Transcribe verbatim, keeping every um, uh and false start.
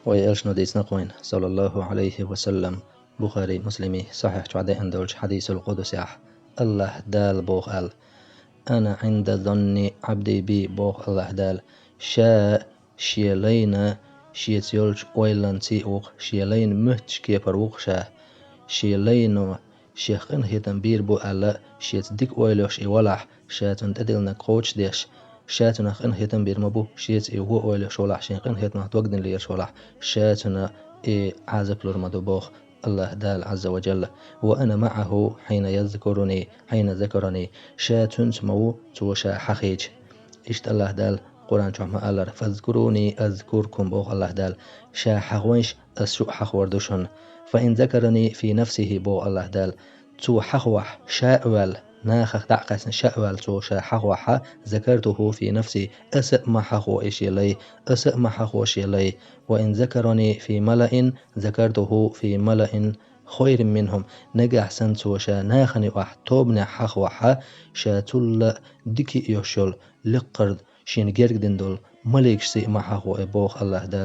Вай элчано дийцина кхойна, саллаллаху Ӏалайхи ва саллам, Бухари, Муслими сахьихь чохь деана долчу хьадисул къудсехь, Аллахь Дала боху аьлла: «Ана Ӏинда занни Ӏабди би», боху Аллахь Дала. Ша шен лайна, шеца йолчу ойланций а ву-кх, шен лайна муьтташ кепара ву-кх ша. Шен лайно шех къинхетам бийр бу аьлла, шеца дика ойлош и валахь, ша цунна тӀедиллинарг кхочушдеш, ша цунах къинхетам бийр ма бу, шеца и вон ойлош валахь, шен къинхетамах догдина лелаш валахь, ша цунна и Ӏазап лур ма ду, боху Аллахь Дала Ӏазза ва Джалла. «Ва ана маӀаху хьийна язкуруни, хьийна закарани». Ша цуьнца ма ву, цо ша хьахийча. Иштта Аллахь Дала Къуръан чохь ма-аллара: «Фазкуруни азкуркум», боху Аллахь Дала. Ша хьахойша, ас шу а хьахор ду шуна. «Фа ин закарани фи нафсихи», боху Аллахь Дала. Цо хьахвахь, ша а ваьлла, нахах дӀа а кхаьчна, ша а ваьлла, цо ша хьахвахь, «закартуху фи нафси», аса а ма хьахво и шен лай, аса а ма хьахво шен лай. «Ва ин закарани фи малаин, закартуху фи малаин хайрин минхум». Нагахь санна цо ша нахана юкъахь тобанехь хьахвахь, ша цул а дика а йолуш йолу, лекхара шена герга дина долу маликашций а ма хьахво и, боху Аллахь Дала.